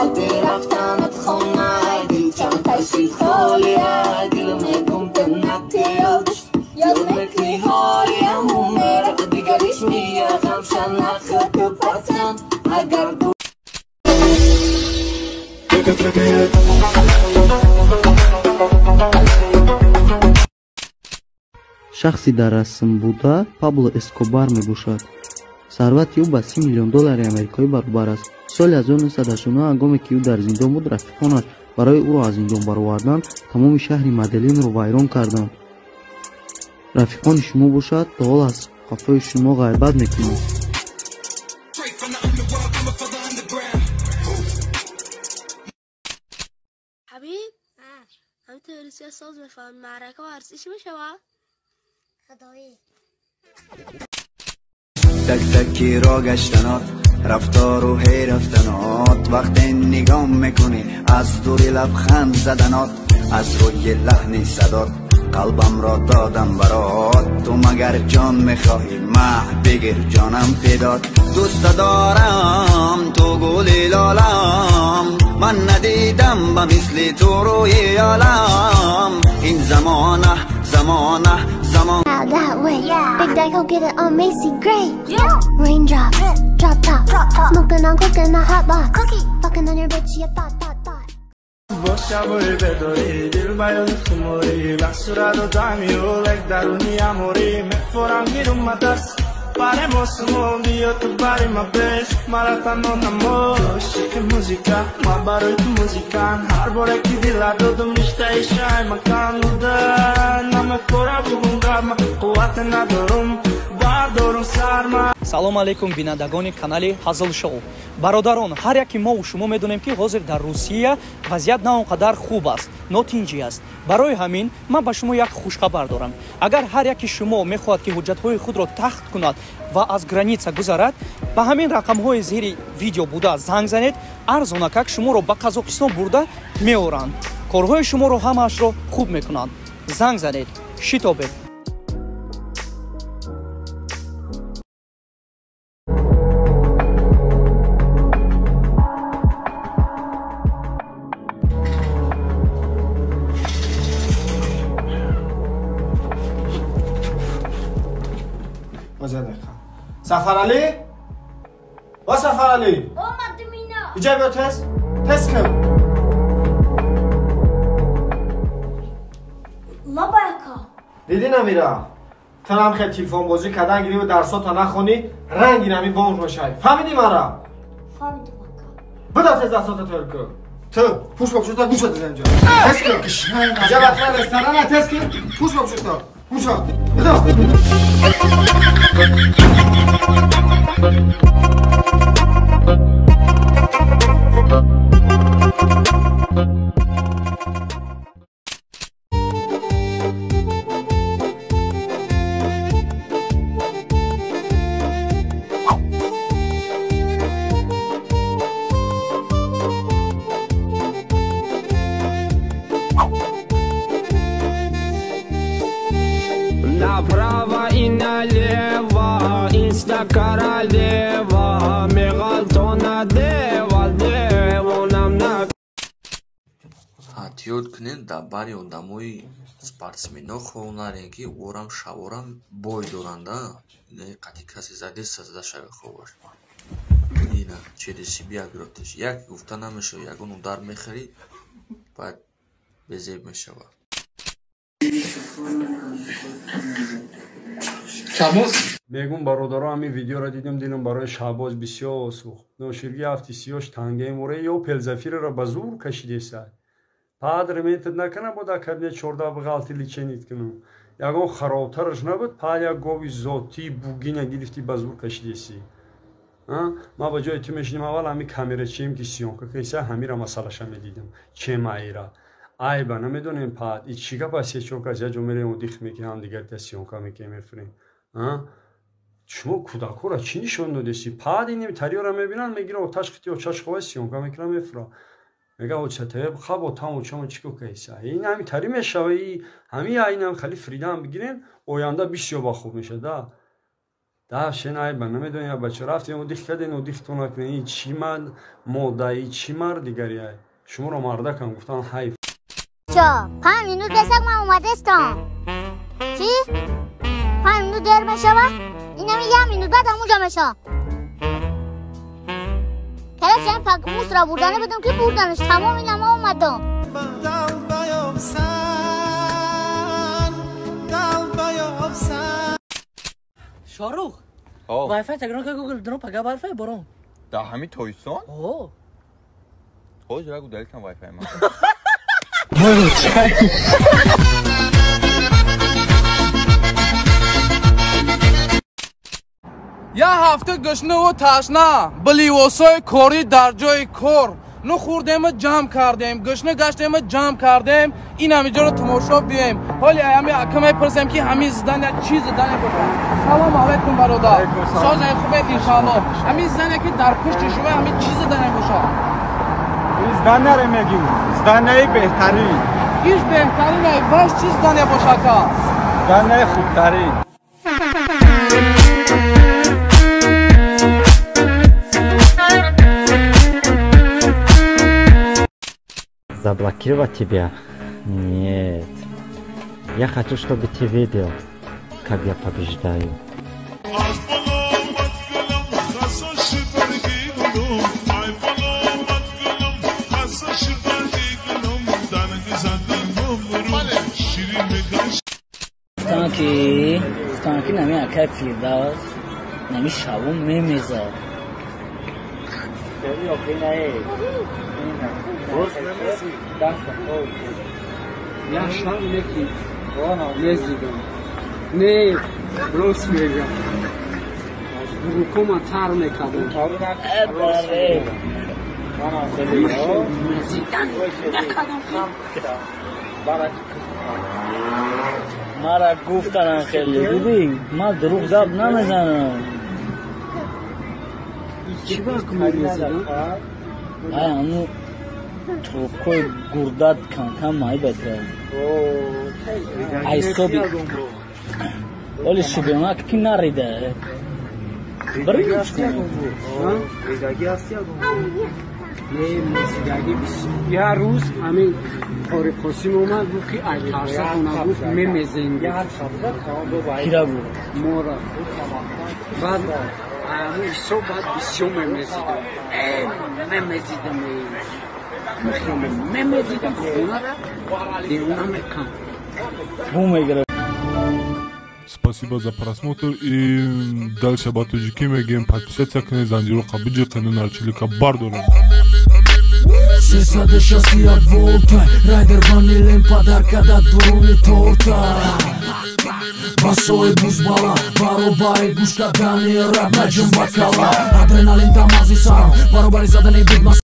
Баъди рафтанат хонаи дил чанд таши холия, дил мегум ту накиёд, ёд мекунӣ ҳолияму мера, дигариш мия ғамша нахӯ ту пасан агар ду. Шахси дар расм буда Пабло Эскобар мебошад. Сарвати ӯ ба 30 миллион доллари амрикоӣ баробар аст. Соли 1989, ҳангоме ки ӯ дар зиндон буд, рафиқонаш барои ӯро аз зиндон баровардан тамоми шаҳри Маделинро вайрон карданд. Рафиқони шумо бошад, то ҳол аз қафои шумо ғайбат мекунанд. Ҳабиб, ҳамин Русия соз мефаҳмад, маърака варзиш мешавад? Худоӣ. Так таки ро гаштанот, рафтору ҳей рафтанот, вақте нигоҳ мекунӣ аз дури лабханд заданот, аз рӯи лаҳни садот қалбамро додам барот. Ту магар ҷон мехоҳӣ, маҳ бигир, ҷонам фидот. Дӯста дорам ту гули лолам, ман надидам ба мисли ту рӯи олам. Ин замона, замона, замон. That way. Yeah. Big Daddy, go get it on Macy Gray. Yeah. Raindrops, drop top, Drop top. Smoking on coke in the hot box. Cookie. Fucking on your bitch, yeah, thought, thought, thought. Бо шабои бедорӣ дил ба ёди хуморӣ, ба сурату дамиёлек даруни аморӣ мефорам гирум даст баре мосумон, биё ту бари ма беш мара танҳо намо. Ошиқи музика ма, барои ту музикан, ҳар боре ки дила додум риштаи шай макан буда намефора бугум гапма, қуввате надорум бардорум сарма. Салом алейкум, бинандагони канали Ҳазл Шоу. Бародарон, ҳар яке мову шумо медонем, ки ҳозир дар Русия вазъият на он қадар хуб аст, нотинҷӣ аст. Барои ҳамин ман ба шумо як хушхабар дорам. Агар ҳар яки шумо мехоҳад, ки ҳуҷҷатҳои худро тахт кунад ва аз граница гузарад, ба ҳамин рақамҳои зери видео буда занг занед. Арзонакак шуморо ба Қазоқистон бурда меоранд, корҳои шуморо ҳамаашро хуб мекунанд. Занг занед, шитобед. Сафаралӣ, о Сафаралӣ! Омадам ина. Иҷа биё, тез тез кун. Лабака. Дидӣ намира, ту хел телефонбозӣ кардан гириву дарсота нахонӣ, ранги нами бомж мешавӣ. Фаҳмидӣ мара? Фаҳмидам, ака. Буда, тез дастото тӯр кун. Ту пуш бопшута, гӯша дизем ҷо. Тез кун, иҷа батра ресторана, тез кун, пуш бопшута, гӯша буда. Направо и налево, инста королева, меғалтона дева, девонам на. Эҳтиёт кунед, дар бари одамои спортсмено хоб нарем, ки орам шаворам бой доранда, қати касе задеста зада шава хобаш. Ина через себя гирифташ, як гуфта намешавад, ягон удар мехӯрӣ, баъд безеб мешавад. Мегум, бародаро, ҳамин видеоро дидем, дилам барои Шаҳбоз бисёр сӯхт. Ноширги ҳафти сиёш тангаи море ё пелзафирро ба зур кашидеса. Пад рементат накана, бо дар кабинет 14 ғалти лечение кунам. Ягон харобтараш набуд, пад як гови зотии бугина гирифти, ба зур кашидеси. Ман ба ҷои ту мешинем, аввал ҳамин камерачием ки съёмка кеса, ҳамира масъалаша медидам. Чемаира айба намедонем, пад и чӣ гап аст? Се-чор кас як ҷо мерем, дих мекунем, ҳамдигарта съёмка мекунем, мефурем. Шумо кӯдакҳоро чӣ нишон додеси? Пад ин тариёра мебинанд, мегиранд, оташ қити очаш хова съёмка мекунам, мефура. Мега очатае хаб отам очамо чӣ ко кайса. Ин ҳами тари мешава, и ҳами айнам хали фридам бигирем, оянда бисёр ба хуб мешада. Дафшен айба намедонем бача рафтем одих карден одихтон накунед. Ин чӣ мода, и чӣ мардигари ай? Шуморо мардакам гуфтан ҳайф. Чо, 5 минут бесак ман омадестам. Чӣ? 5 минут дер мешава? Инами 1 минут баъд ҳамунҷо мешавам. Короче, ин пак мусра бурдане будам ки бурданаш тамом инама омадам. Шорух, Wi-Fi тагрон ка Google дро пага барфай борон. Да ҳами тоисон? О. Ҳозир агу далитам Wi-Fi ма. Я ҳафта гушнаву ташна, ба ливосҳои корӣ дар ҷои кор. Ну хӯрдему ҷамъ кардем, гушна гаштему ҷамъ кардем, ин ҳамиҷоро тамошо биёем. Ҳоли ҳами ака мепурсем ки ҳамин здания чӣ здания бошад. Салом алайкум бародар. Созаи хубед иншааллоҳ. Ҳамин здания ки дар пушти шумо ҳамин чӣ здания бошад? Ин зданияро мегӯем. Зданияи беҳтарин. Иш беҳтарин ай ваш чӣ здания бошад ака? Зданияи хубтарин. Заблокировать тебя? Нет. Я хочу, чтобы ты видел, как я побеждаю. Гуфтан ки нами акай Фирдавс нами шаву мемезад. Я шам неки мезидам. Не, рост мегам. Рукома тар мекардам. Мара гуфтанам хеле дидӣ, ман дурӯғ гап намезанам. Чӣ вақт мезидам? Ай ҳамун трубкои гурдат камкам майбатра. Айсоби оли шубемак ки нарида. Я рӯз ҳамин Қори Қосим омад, гуфт ки ай тарсатона, гуфт мемезем. Кира гуфт? Мора. Баъд ҳамин ҳисоб баъд бисёр мемезидам. Мемезидам. Мемезидам хонара девона мекам. Бу мегирад. Спасибо за просмотр и дальше ба тоҷикӣ мегӯем подписаться кунед, занҷироқа биҷиқену нарчилика бардорем. 361 волта Райдер ванилем подарка да дуруни торта. Басои бузбала баробари гӯш кардани раб наҷум ба кала. Адреналин дар мағзи сарам баробари задани бигмас.